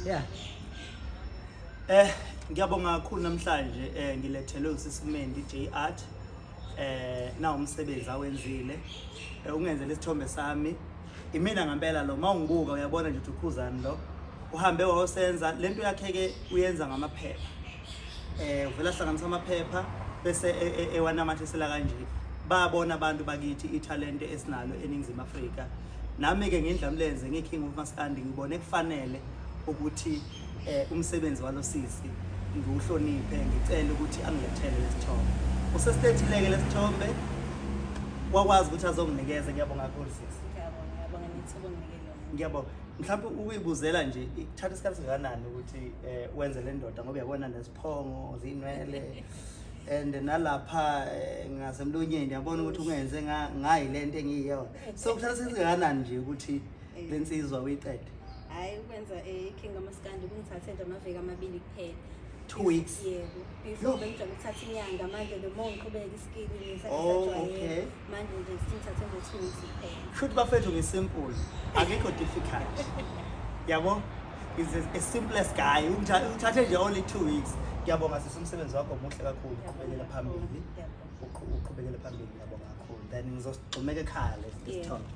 Yeah. Ngiyabonga kakhulu namhlanje, ngilethelwe usisi Mendi J Art. Na umsebenzi awenzile. Ungenzele isithombe sami. Imina ngempela lo mawungibuka uyabona nje ukuthi uKhuzani lo. Uhambe wayosenza lento yakhe ke, uyenza ngamaphepha. Uvela hlanganisa amaphepha bese ewanamathisela kanje. Babona abantu bakithi italente esinalo eNingizimu Afrika. Nami ke ngindlamlenze ngiKing of Maskandi, ngibone kufanele ukuthi umsebenzi walosisi ngiwuhloniphe, ngicela ukuthi angilethele lesithombe. Usesithethileke lesithombe, wakwazi ukuthi azonginikeza. Ngiyabonga kakhulu, sisi. Ngiyabonga, ngiyabonga nethuba onginike lona. Ngiyabonga. Mhlawumbe ukuyibuzela nje, ikuthatha isikhathi singakanani ukuthi wenze le ndoda, ngoba uyabona nesiphongo zinwele and nalapha ngasemlonyeni yabona ukuthi ungenze ngayi lento engiyiyona, so kuthatha isikhathi singakanani nje ukuthi le nsizwa uyiqede? Hhayi, ukwenza i-King Kamaskandi kungithathe nje amaviki 2 kuphela. 2 weeks? Yebo. Yo. Before bengijwayele ukuthatha inyanga, manje the more ngiqhubeka iskill manje nje singithathe nje 2 weeks kuphela. Shuthi bafethu ngisimple, akekho difficult, yabo, is a simplest guy. Uthathe nje only 2 weeks. Ngiyabonga sisi, umsebenzi wakho muhle kakhulu, uqhubekele phambili. Ngiyabonga. Uqhubekele phambili, ngiyabonga kakhulu. Then ngizosigxumeka ekhaya lesi sithombe.